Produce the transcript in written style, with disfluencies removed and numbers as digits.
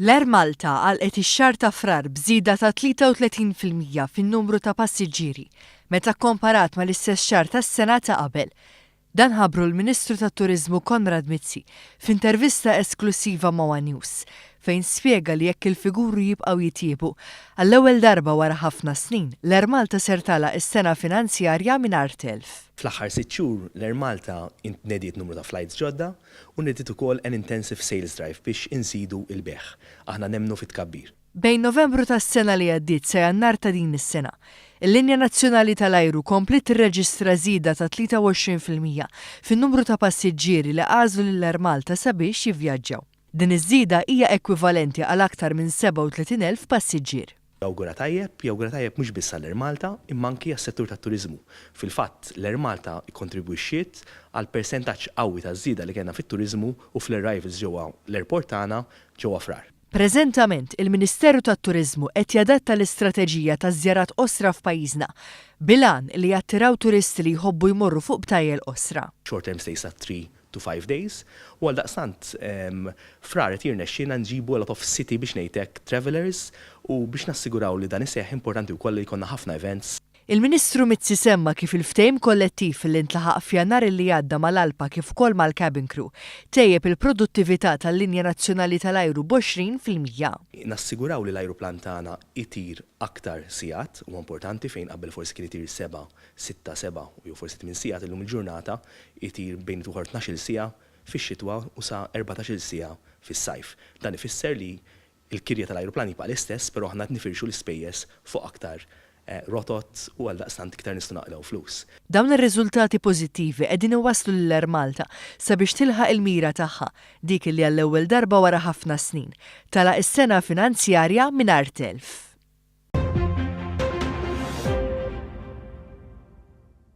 L-Air Malta għalqet ix-xahar ta' Frar b'żieda ta' 33% fin-numru ta' passiġġieri meta kkomparat mal-istess xahar tas-sena ta' qabel. Dan ħabbru l-Ministru tat-Turiżmu Konrad Mizzi f'intervista esklussiva ma' one News fejn spjega li jekk il-figuri jibqgħu jitjiebu, għall-ewwel darba wara ħafna snin, l-Air Malta ser tagħlaq is-sena finanzjarja mingħajr telf. Fl-aħħar sitt xhur l-Air Malta nediet numru ta' flights ġodda u nediet ukoll an intensive sales drive biex inżidu l-bejgħ. Aħna nemmnu fit-tkabbir. Bejn Novembru tas-sena li għaddiet sa Jannar ta' din is-sena, il-linja nazzjonali tal-ajru kompliet tirreġistra żieda ta' 23% fin-numru ta' passiġġieri li għażlu lil Air Malta sabiex jivvjaġġaw. Din iż-żieda hija ekwivalenti għal aktar minn 37,000 passiġġier. Jawgura tajjeb, jawgura tajjeb mhux biss għall-Air Malta imma anki għas-settur tat-turiżmu. Fil-fatt, l-Air Malta kkontribwixxiet għal persentaġġ qawwi ta' żieda li kellna fit-turiżmu u fl-arrivals ġewwa l-airport tagħna ġewwa Frar. Preżentament, il-Ministeru tat-Turiżmu qed jadatta l-istrateġija taż-żjarat qosra f'pajjiżna bil-għan li jattiraw turisti li jħobbu jmorru fuq btajjel qosra. Short term stays ta' 3 to 5 days u għaldaqstant Frar qed jirnexxielna nġibu a lot of city biex ngħid hekk travellers u biex nassiguraw li dan iseħħ importanti wkoll li jkollna ħafna events. Il-Ministru Mizzi semma kif il-ftehim kollettiv li ntlaħaq f'Jannar li għadda mal-ALPA kif ukoll mal-cabin crew tejjeb il-produttività tal-linja nazzjonali tal-ajru b'20%. Nassiguraw li l-ajruplan tagħna jtir aktar sigħat, huwa importanti fejn qabel forsi kien itir seba', sitta, seba' jew forsi tmien sigħat illum il-ġurnata jtir bejn ieħor 12-il siegħa fix-xitwa u sa 14-il siegħa fis-sajf. Dan ifisser li l-kirja tal-ajruplan jibqa' l-istess però aħna qed nifirxu l-ispejjeż fuq aktar rotot u għaldaqstant iktar nistgħu naqilgħu flus. Dawn ir-riżultati pożittivi qegħdin iwasslu lil Air Malta sabiex tilħaq il-mira tagħha, dik li għall-ewwel darba wara ħafna snin, tagħlaq is-sena finanzjarja mingħajr telf.